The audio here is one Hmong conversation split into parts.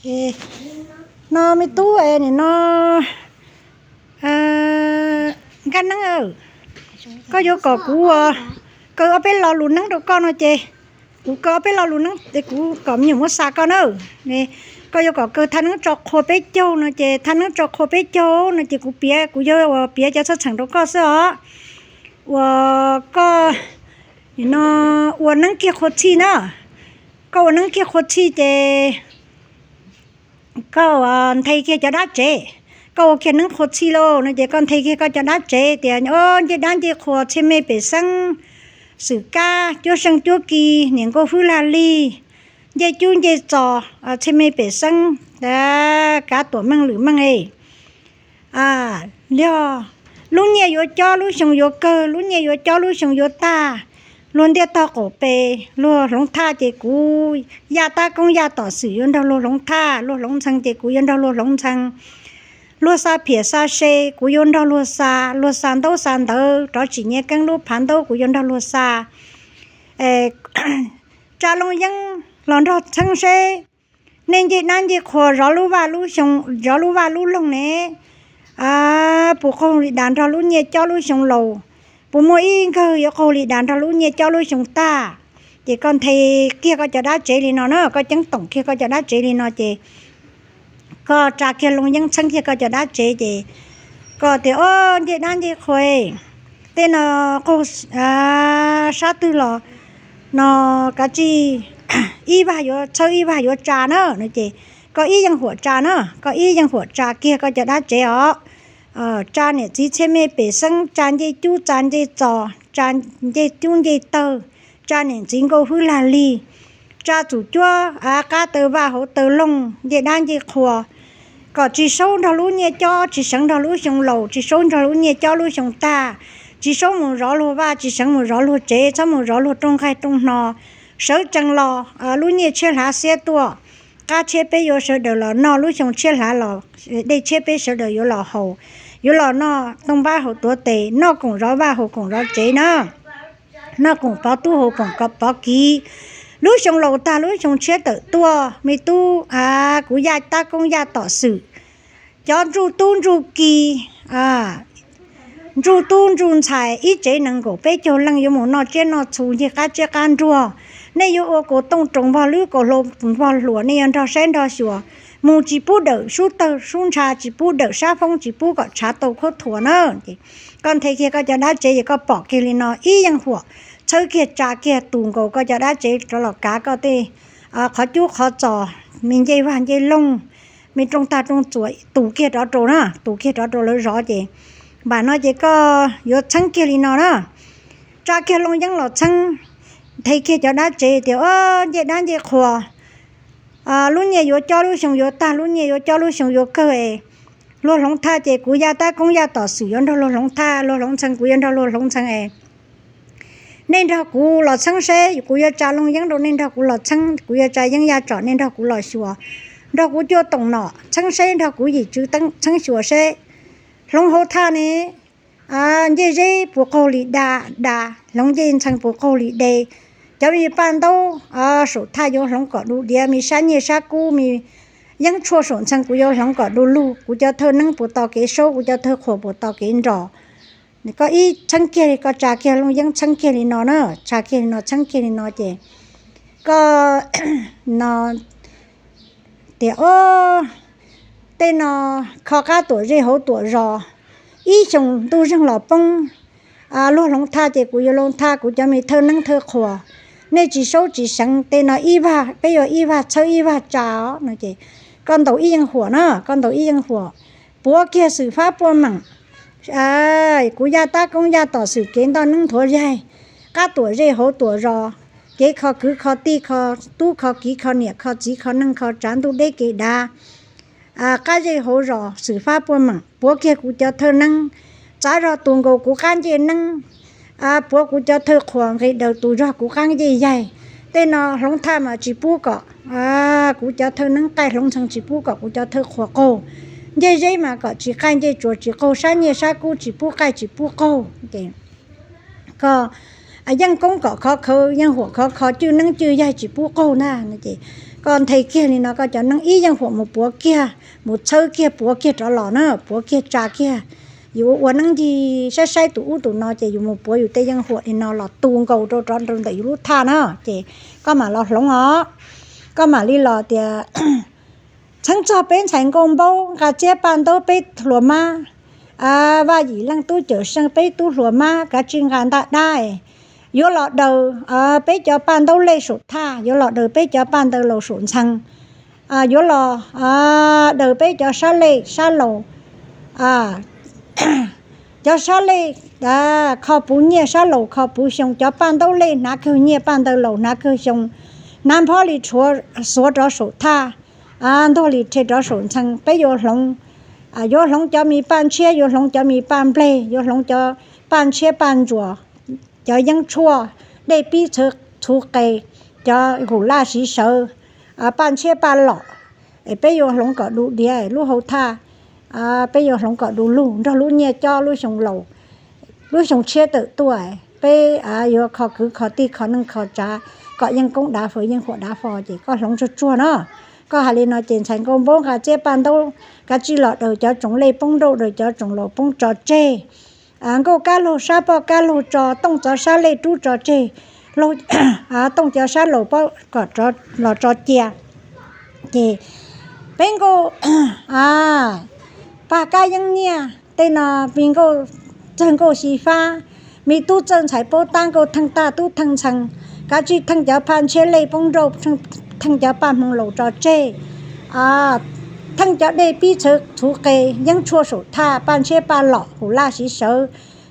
Es no me tub es nim no nkaj neeb, koj yuav kom kuv ua kaw ob peb lo lus neeb rau koj no ces kuv kaw ob peb lo lus neeb es kuv kom me nyuam muab xa koj na. Koj yuav kom kaw thaj neeb tso qhua peb caug no ces thaj neeb tso qhua peb caug no ces kuv piav, kuv yuav ua piav cov txheej txheem rau koj xwb os. Uas koj nim no ua neeb kiag qhua txhij na. Koj ua neeb kiag qhua txhij ces koj nthe kiag cov dab tsev. Koj ua kiag neeb qhua txhij lauj no ces koj nthe kiag koj cov dab tsev tias ncej dab ncej qhua txhiaj mej pem xeeb, xwm kab cuab seej cuab ki, niam nkauj hwj lag lig, ncej cub ncej txos txhiaj mej pem xeeb, kav tuam meej lwm meej es. Liog lub nyiaj yuav cob lub xyoo yuav kawg, lub nyiaj yuav cob lub xyoo yuav tag. Luag ntiaj tog qaum pes, luag hloov thaj ces kuv yaj tab koob yaj tom xwm yuav nrog luag hloov thaj, luag hloov ntxhee ces kuv yuav nrog luag hloov ntxhee. Luag xa phiam xa se kuv yuav nrog luag xa, luag xa ntaub xa ntawv rov tsim nyiav keeb lub phav ntaub kuv yuav nrog luag xa. Tsa Looj Yeeb los nrog txheeb seb nej ncej dab ncej qhua zov lub vaj lub xyoo, zov lub vaj lub loog ne, puas qaug li das nrog lub nyiaj cob lub xyoo laus, puas muaj ib nkawg yuav qaug li das nrog lub nyiaj cob lub xyoo tag. Ces koj nthe kiag koj cov dab tsev li no na, koj ceeb toom kiag koj cov dab tsev li no ces koj tsa kiag Looj Yeeb txheeb kiag koj cov dab tsev ces koj tias o, ncej dab ncej qhua, tej no qaug sab twg los no kav tsij ib vag yuav txhawb ib vag yuav tsa na no ces koj ib yeej huam tsa na, koj ib yeej huam tsa kiag koj cov dab tsev os. Tsa niam txiv txhiaj mej pem xeeb, tsa ncej cub tsa ncej txos, tsa ncej cub ncej tawg, tsa niam txiv nkauj hwj lag lig, tsa txum cuab av qab taw vaj hauv taw loog ncej dab ncej qhua, kom tsis saub nrog lub nyiaj cob, tsis seev nrog lub xyoo laus, tsis saub nrog lub nyiaj cob lub xyoo tag, tsis saub mus zov luag vaj, tsis seev mus zov luag tsev, txhob mus zov luag rooj nqaij rooj hno. Sawv tsees los lub nyiaj tshiab hlav xiab tuaj, qab tshiab peb yuav sawv daws los noj, lub xyoo tshiab hlav los dej tshiab peb sawv daws yuav los haus, yuav los noj tooj npab haus tuav tes, noj koom zov vaj haus koom zov tsev na, noj koom pov tub haus koom pov kiv. Lub xyoo laus tag lub xyoo tshiab tawm tuaj, me tub, kuv yaj tab koob yaj tom xwm, cov ntsuj tub ntsuj ki, ntsuj tub ntsuj ntxhais ib tsev nees nkaum peb caug leej yuav mus noj tsiab noj txhu ncig qab tsiab qab nruag. Nej yuav ua kaus tooj roos npog lwb kaus hlau npog hluas, nej yuav nrog saib nrog xyuas, mus tsis pub dawm sub tawg sub ntsha, tsis pub dawm sab foob, tsis pub kom tshav tau khaub thuas na. Koj nthe kiag koj cov dab tsev es koj pom kiag li no ib yeej huam, txhawb kiag tsa kiag tus nkaus koj cov dab tsev rov los kav koj tej qhov cub qhov txos, me ncej vag ncej loog, me rooj tag rooj txuas tus kiag rov rau na, tus kiag rov rau lawv zov ces npam no ces koj yuav txheeb kiag li no na. Tsa kiag Looj Yeeb los txheeb, nthe kiag cov dab tsev tias o, ncej dab ncej qhua, lub nyiaj yuav cob lub xyoo yuav tag, lub nyiaj yuav cob lub xyoo yuav kawg es, luag hloov thaj ces kuv yaj tab koob yaj tom xwm yuav nrog luag hloov thaj, luag hloov ntxhee kuv yuav nrog luag hloov ntxhee es. Nej nrog kuv los txheeb seb, kuv yuav tsa Looj Yeeb rau nej nrog kuv los txheeb, kuv yuav tsa Yeeb Yaj Tsom nej nrog kuv los xyuas, nrog kuv cuaj toom nom txheeb seb, nrog kuv yim tswv txheeb xyuas seb, hloov hauv thaj ne, ncej zeb puas qaug li da, da, hloov ncej ntxhee puas qaug li de. Cov me paj ntaub saum thaj yuav hloov kom du diav, me sab nyiaj sab kub, me yeeb tshuaj saum ntxhee kuv yuav hloov kom du lug, kuv cov thawj neeb puas tau kev saub, kuv cov thawj qhuas puas tau kev nros. Koj ib txheeb kiag, koj tsa kiag Looj Yeeb txheeb kiag li no na, tsa kiag li no txheeb kiag li no ces koj no tias o, tej no kho qab tuam zej hauv tuam zos, ib xyoos ntuj zeeg los poob, luag hloov thaj ces kuv yuav hloov thaj, kuv cov me thawj neeb thawj qhuas, nej tsis saub tsis seev, tej no ib vag peb yuav ib vag txhawb ib vag tsa os no ces koj ntaus ib yeej huam na, koj ntaus ib yeej huam, puav kiag xwm fab puaj meem. Kuv yaj tab koob yaj tom xwm kev ntoj neeb nthuav yaig, qab tuam zej hauv tuam zos, kev kho kwv kho tij kho tub kho kiv kho niam kho txiv kho neeg kho tsav ntuj deb kev dav, qab zej hauv zos xwm fab puaj meem, puav kiag kuv cov thawj neeb, txav zog tus nkaus kuv qab ncej neeb, puav kuv cov thawj qhuas nqis daws tus zog kuv qab ncej yaig. Tej no hloov thaj mas tsis pub kom kuv cov thawj neeb qaij, hloov ntxhee tsis pub kom kuv cov thawj qhuas qaug, ncej zeb mas kom tsis qaij ncej tsuas tsis qaug, sab nyiaj sab kub tsis pub qaij tsis pub qaug. Koj yeej koob kom khov kho, yeej huam khov kho, cwj neeb cwj yaig tsis pub qaug ntag no ces Koj nthe kiag li no koj cov neeb ib yeej huam mus puav kiag, mus txhawb kiag puav kiag rov los na, puav kiag tsa kiag. Yus ua ua neeb ncig saib saib tus ub tus no ces yus mus puav yus tej yeej huam li no los tu nkaus rau rov rau ntawm yus lub thaj na, ces koj mam los hloov os. Koj mam li los tias, txheeb txog peb ntxhais nkauj npaub nqa txiab paj ntaub peb hluas mab, Vaj Yim Leej Tub Cawm Seej peb tub hluas mab kav tsij nqa ntaj dab, yuav los daws peb cov paj ntaub lej saum thaj, yuav los daws peb cov paj ntaub laus saum ntxhee, yuav los daws peb cov sab lej sab laus, cov sab lej kho puv nyiaj, sab laus kho puv xyoo, cov paj ntaub lej hnav kawg nyiaj, paj ntaub laus hnav kawg xyoo, hnav nphob li tshuav xuav rov saum thaj, ntuag li rhe rov saum ntxhee. Peb yuav hloov, yuav hloov cov me paj ntshiab, yuav hloov cov me paj nplej, yuav hloov cov paj ntshiab paj ntsuas, cov yeeb tshuaj, dej pib txhuv qe, cov kum laj siv sawv, paj ntshiab paj lom, es peb yuav hloov kom du diav lub hauv thaj. Peb yuav hloov kom du lug nrog lub nyiaj cob lub xyoo laus, lub xyoo tshiab tawm tuaj, peb yuav kho kwv kho tij kho neej kho tsav, kom yeej koob dav fo yeej huam dav fo. Ces koj hloov tsuag tsuag no. Koj hais li no ces ntxhais nkauj npaub nqa txiab paj ntaub kav tsij los daws cov tsoos lej poob nrauj, daws cov tsoos laus poob tso tseg. Nkauj kab laug sab poj kab laug tso, Tooj cov sab lej rub tso tseg, Tooj cov sab laus poj kom los tso cia. Ces peb nkauj pag kab yeeb nyiaj tej no, me nkauj txawg nkauj xyiv fab, me tub txawj ntxhais paub tab, nkauj theej taj tub theej ntxhee, kav tsij theej cov phaj ntshiab lej poob nrauj, theej cov paj hmoo laus tso tseg, theej cov dej pib txhuv qe, yeeb tshuaj saum thaj, paj ntshiab paj lom, kum laj siv sawv.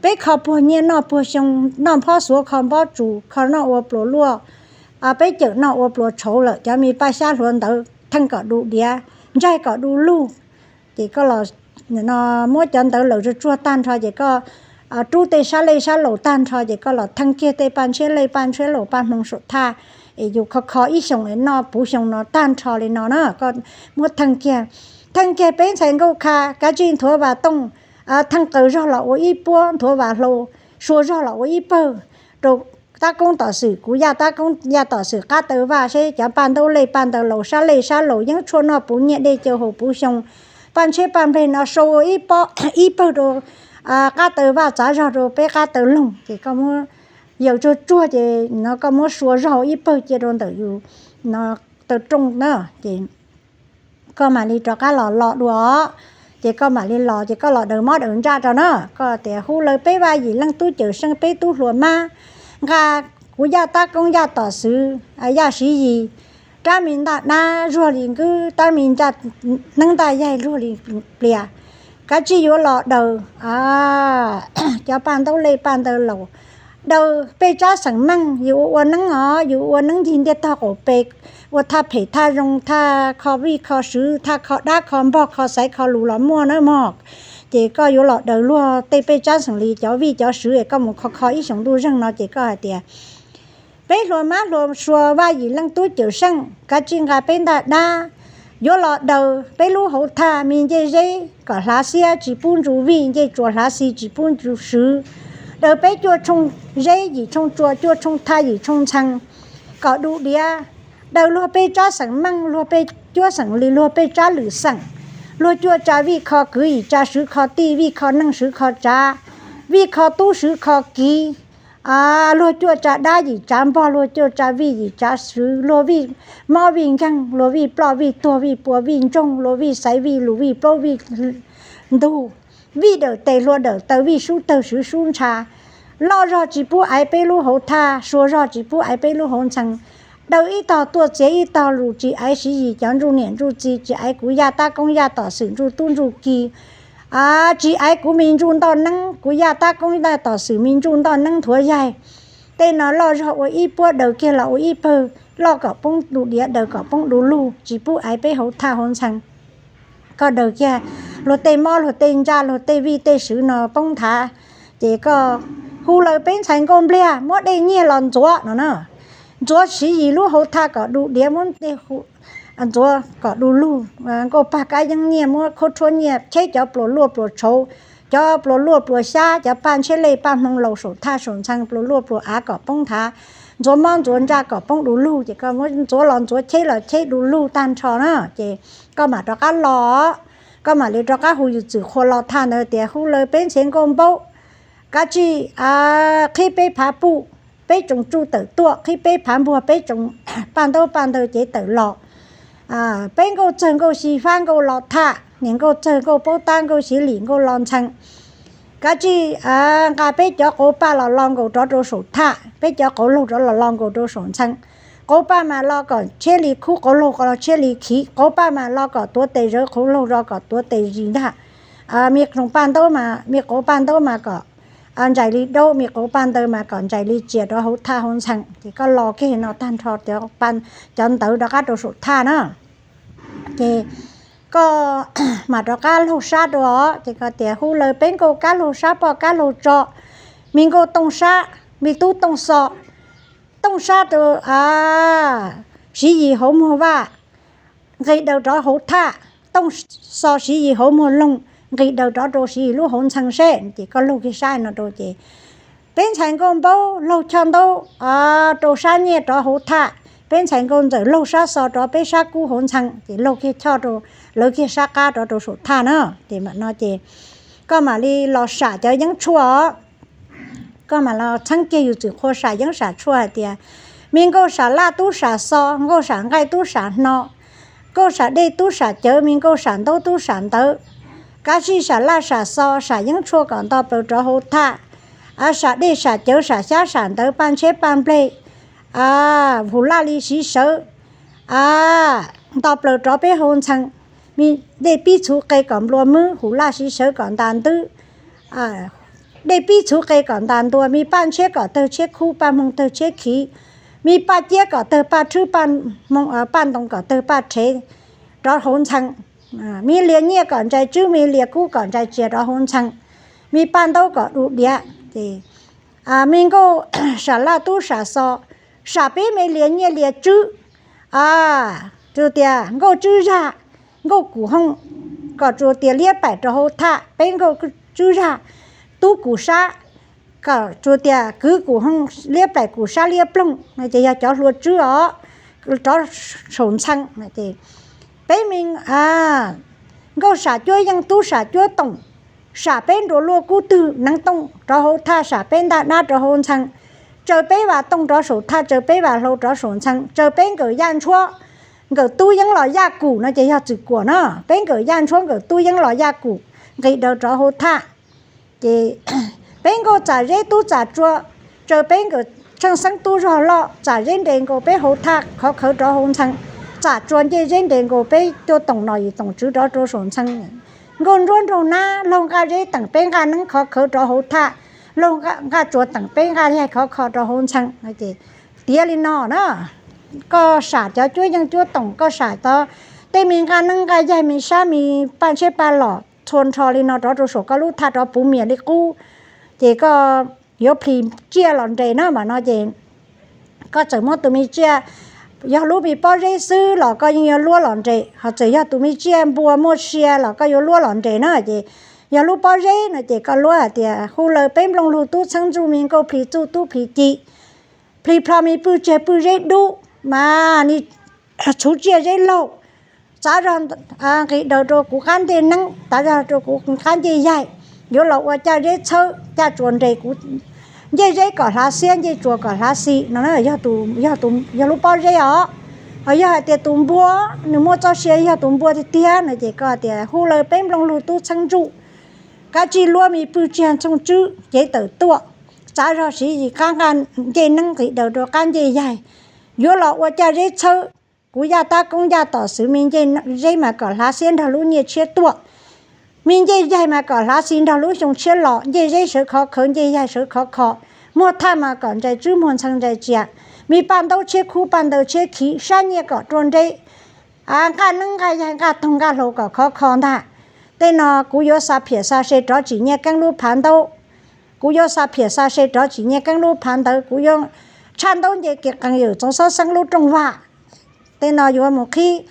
Peb kho puag nyiaj noj puag xyoo, noj nphob xuav kho nphob tsuas, kho noj ua pluas luaj, peb cawm noj ua pluas tshauv lawm, cov me paj xyab hluav ntawd theej kom du diav, ntsaig kom du lug. Ces koj los muab cov ntawd lawm tsuag tsuag tag nrho ces koj rub tej sab lej sab laus tag nrho ces koj los theej kiag tej paj ntshiab lej paj ntshiab laus paj hmoo saum thaj, es yus kho kho ib xyoos es noj puv xyoo no tag nrho li no na. Koj muab theej kiag, theej kiag peb ntxhais nkauj kha kav tsij nthuav vas tooj, theej qaws zog los ua ib puab, nthuav vas hlau, sua zog los ua ib pawg, rau tab koob tom xwm, kuv yaj tab koob yaj tom xwm qab taw vaj seb cov paj ntaub lej paj ntaub laus, sab lej sab laus, yeeb tshuaj noj puv nyiaj, dej cau haus puv xyoo, paj ntshiab paj nplej no sau ua ib pob ib pawg rau qab taw vaj, txav zog rau peb qab taw loog. Ces koj muab yaws tsuag tsuag ces no koj muab sua zog ib pawg cia rau ntawm yus no taw rooj na. Ces koj mam li rov qab los lo dua. Ces koj mam li los ces koj los daws mob daws ntsaj rau na, koj tias hu lawv peb Vaj Yim Leej Tub Cawm Seej peb tub hluas mab, nqa kuv yaj tab koob yaj tom xwm, yaj siv yis, rab me ntaj dab zuag li nkwb, rab me ntaj, neeb ntaj yaig zuag li plias, kav tsij yuav los daws cov paj ntaub lej paj ntaub laus, daws peb tsab xeem meej. Yus ua ua neeb os, yus ua neeb ncig ntiaj tog qaum pes, ua thaj phem thaj zoo, thaj kho vij kho swv, thaj kho dab kho npog kho xaiv kho lus los muaj na mog. Ces koj yuav los daws luag tej peb tsab xeem li cov vij cov swv es koj mus kho kho ib xyoos ntuj zeeg no ces koj hais tias peb hluas mab hluas sua Vaj Yim Leej Tub Cawm Seej kav tsij nqa peb ntaj dab, yuav los daws peb lub hauv thaj me ncej zeb kom hlav xiab tsis pub ntsu vij, ncej tsuas hlav xis tsis pub ntsu swv, daws peb cuaj tshooj zeb yim tshooj tsua, cuaj tshooj thaj yim tshooj ntxhee kom du diav, daws luag peb tsab xeem meej, luag peb cuab xeem li, luag peb tsab lwm xeem, luag cuaj tsa vij kho kwv, yim tsa swv kho tij, vij kho neej swv kho tsav, vij kho tub swv kho kiv, luag cuaj tsa dab yim tsav npog, luag cuaj tsa vij yim tsav swv, luag vij mob vij nkeeg, luag vij ploj vij tuag, vij pua vij ntsoog, luag vij xaiv vij lus, vij plaub vij ntug, vij dawm tes hluas dawm taw, vij sub tawg swv sub ntsha, loj zog tsis pub aiv peb lub hauv thaj, sua zog tsis pub aiv peb lub hauv ntxhee, daws ib tog tuaj txiav ib tog lus, tsis aiv siv yis cov ntsuj niam ntsuj txiv, tsis aiv kuv yaj tab koob yaj tom xwm ntsuj tub ntsuj ki, tsis aiv kuv me ntsuj ntoj neeb, kuv yaj tab koob yaj tom xwm me ntsuj ntoj neeb nthuav yaig. Tej no loj zog ua ib puab, daws kiag los ua ib pawg, loj kom poob du diav, daws kom poob du lug, tsis pub aiv peb hauv thaj hauv ntxhee. Koj daws kiag luag tej mob luag tej ntsaj luag tej vij tej swv no poob nthav, ces koj hu lawv peb ntxhais nkauj npliag muab dej nyiag los ntxuav no na, ntxuav siv yis lub hauv thaj kom du diav, muab dej ntxuav kom du lug, nkauj pag kab yeeb nyiaj muab khaub rhuab nyiaj cheb cov pluas luaj pluas tshauv, cov pluas luaj pluas xyab, cov paj ntshiab lej paj hmoo laus saum thaj saum ntxhee, pluas luaj pluas av kom poob nthav, ntxuav mob ntxuav ntsaj kom poob du lug, ces koj muab ntxuav los ntxuav, cheb los cheb du lug tag nrho na, ces koj mam rov qab los, koj mam li rov qab hu yus txwm qhua los thaj ntawd tias hu lawv peb ntxhais nkauj npaub, kav tsij qhib peb phav puj, peb tsoom tsuj tawm tuaj, qhib peb phav npuag, peb tsoom paj ntaub paj ntawg cev tawm los. Peb nkauj txawg nkauj xyiv fab nkauj los thaj, niam nkauj txawg nkauj paub tab nkauj xyiv lim nkauj los ntxhee. Kav tsij nqa peb cov qauv paj los lo nkaus rov rau saum thaj, peb cov qauv laug rov los lo nkaus rau saum ntxhee. Qauv paj mas lo kom tshiab li khub, qauv laug los tshiab li khiv, qauv paj mas lo kom tuav tes zawv, qauv laug lo kom tuav tes zis ntag. Me tsoom paj ntaub mas, me qauv paj ntaub mas kom ntsais li daub, me qauv paj ntawg mas kom ntsais li tsias rau hauv thaj hauv ntxhee. Ces koj lo kiag no tag nrho cov ntawv rov qab rau saum thaj na. Ces koj mam rov qab laug sab rau os, ces koj tias hu lawv peb nkauj kab laug sab poj kab laug tso, me nkauj tooj sab, me tub tooj xo, tooj sab rau Siv Yis hauv muag vaj, nqis daws rov hauv thaj, tooj xo Siv Yis hauv muag loog, nqis daws rov rau Siv Yis lub hauv ntxhee seb. Ces koj laug kiag sab no rau ces peb ntxhais nkauj npaub laug choj ntaub rau sab nyiaj rov hauv thaj, peb ntxhais nkauj ntxawm laug sab xo rov peb sab kub hauv ntxhee, ces laug kiag choj rau, lawv kiag sab qab rov rau saum thaj na. Ces mam no ces koj mam li los sam cov yeeb tshuaj os. Koj mam los txheeb kiag yus txwm qhua sam yeeb sam tshuaj hais tias, me nkauj sam laj tub sam xo, nkauj sam nqaij tub sam hno, nkauj sam dej tub sam cawv, me nkauj sam ntaub tub sam ntawv. Kav tsij sam laj sam xo, sam yeeb tshuaj kom nto plaws rov hauv thaj. Sam dej sam cawv sam xyab sam ntawv, paj ntshiab paj npleg, vus laj li siv sawv, nto plaws rov peb hauv ntxhee. Me dej pib txhuv qe kom nplua mwb, vus laj siv sawv kom ntas ntwb, dej pib txhuv qe kom ntas ntua, me paj ntshiab kom tawg tshiab khub, paj hmoo tawg tshiab khiv, me paj ciab kom tawg paj rhwb, paj ntoo kom tawg paj rhev rov hauv ntxhee. Me lias nyiaj kom ntsais tswb, me lias kub kom ntsais tsias rov hauv ntxhee. Me paj ntaub kom du diav. Ces me nkauj sam laj tub sam xo, sam peb me lias nyiaj lias tswb, tsuas tias nkauj tswb zag, nkauj kum hooj, kom tsuas tias liab plaim rau hauv thaj, peb nkauj tswb zag, tub kum sab, kom tsuas tias kwv kum hooj, liab plaim kum sab liab ploog no ces yog cov hlua tswb os, rov saum ntxhee. Peb me nkauj sam cuab yeej tub sam cuab toom, sam peb nruas luaj kub twg neev tooj rov hauv thaj, sam peb ntaj dab rov hauv ntxhee, tsaws peb vas tooj rov saum thaj, tsaws peb vas hlau rov saum ntxhee, tsaws peb nkawm yaj ntshuab, nkawm tub yeeb los yaj kum no ces yog txwm kuam na, peb nkawm yaj ntshuab nkawm tub yeeb los yaj kum nqis daws rov hauv thaj. Ces peb nkauj txam zeb tub txam tsua, tsaws peb nkawm tsheej xeeb tub zog loj, txam zeb nres nkaus peb hauv thaj khov khawv rov hauv ntxhee, txam tsua ncej zeb nres nkaus peb cuaj toom nom yim toom tswv rov rau saum ntxhee. Nkauj ntsuab nraug nab laug nqaj zeb teem peb nqaj neeb khov khawv rov hauv thaj, laug nqaj tsua teem peb nqaj yaig khov kho rov hauv ntxhee. Tiav li no na, koj sam cov cuab yeej cuab toom, koj sam tod tej me nqaj neeb nqaj yaig, me sab me paj ntshiab paj lom txhua nrho li no rov rau saum koj lub thaj rov puv mias li qub, ces koj yuav plhis tsiaj los nres na mas no ces koj txawm muab tus me tsiaj, yog lub me pob zeb xwb los koj yeej yuav luab los nres, ho txawm yog tus me tsiaj npua muaj sia los koj yuav luab los nres na. Ces yog lub pob zeb no ces koj luab hais tias hu lawv peb nplooj lug tub txheeb ntsuj, me nkauj plhis txuj tub plhis ci, plhis plho me pwj tsiaj pwj zeb dub, mas txhuv tsiaj zeb laug, txav zog nqis daws rau kuv qab ncej neeb, txav zog rau kuv qab ncej yaig, yuav los ua caj zeb txhawb caj tsuas nres kuv ncej zeb kom hlav xiab, ncej tsuas kom hlav xis no, yog lub pob zeb os. Ho yog hais tias tus npua nws muaj txoj sia yog tus npua tiag tiag no ces koj tias hu lawv peb nplooj lug tub txheeb ntsuj, kav tsij luab me pwj tsiaj ntxooj tswb cev tawm tuaj, txav zog siv yim qab nqaj ncej neeb nqis daws rau qab ncej yaig, yuav los ua caj zeb txhawb kuv yaj tab koob yaj tom xwv, me ncej zeb mas kom hlav xiab nrog lub nyiaj tshiab tuaj, me ncej yaig mas kom hlav xis nrog lub xyoo tshiab los, ncej zeb sawv khov khawv ncej yaig sawv khov kho, muag thaj mas kom ntsais tswb muag ntxhee ntsais tsias, me paj ntaub tshiab khub paj ntawv tshiab khiv, sab nyiaj kom rua nreb, nqaj neeb nqaj yaig nqaj toog nqaj hlau kom khov kho ntag. Tej no kuv yuav xa phiam xa se rov tsim nyiaj keeb lub phav ntaub, kuv yuav xa phiam xa se rov tsim nyiaj keeb lub phav ntawv, kuv yuav tshaj ntaub nce kis qees yawm txoov xob xeeb lub rooj vag. Tej no yuav mus qhib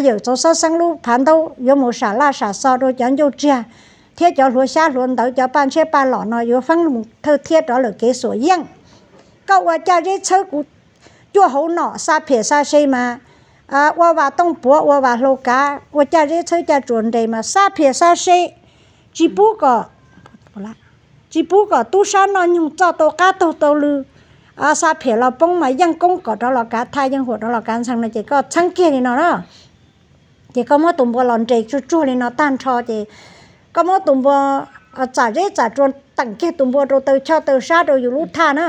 yawm txoov xob xeeb lub phav ntaub, yuav mus sam laj sam xo rau cov ncauj tsiag thiab cov hluav xyab hluav ntawv, cov paj ntshiab paj lom no yuav feeb mus thawj thiab rov lawm kev xuam yeej. Koj ua caj zeb txhawb kuv cuaj hauv nom, xa phem xa se mas, ua vas tooj puav, ua vas hlau kav, ua caj zeb txhawb caj tsuas nres mas xa phem xa se, tsis pub kom, tsis pub kom tub sab noj nyoog, txoj tau qab taug tau lw, xa phem los poob mas yeej koob kom rov los kav thaj, yeej huam rov los kav ntxhee no ces koj txheeb kiag li no na. Ces koj muab tus npua los nres tsuag tsuag li no tag nrho ces koj muab tus npua txam zeb txam tsua teem kiag tus npua rau taw choj taw sab rau yus lub thaj na.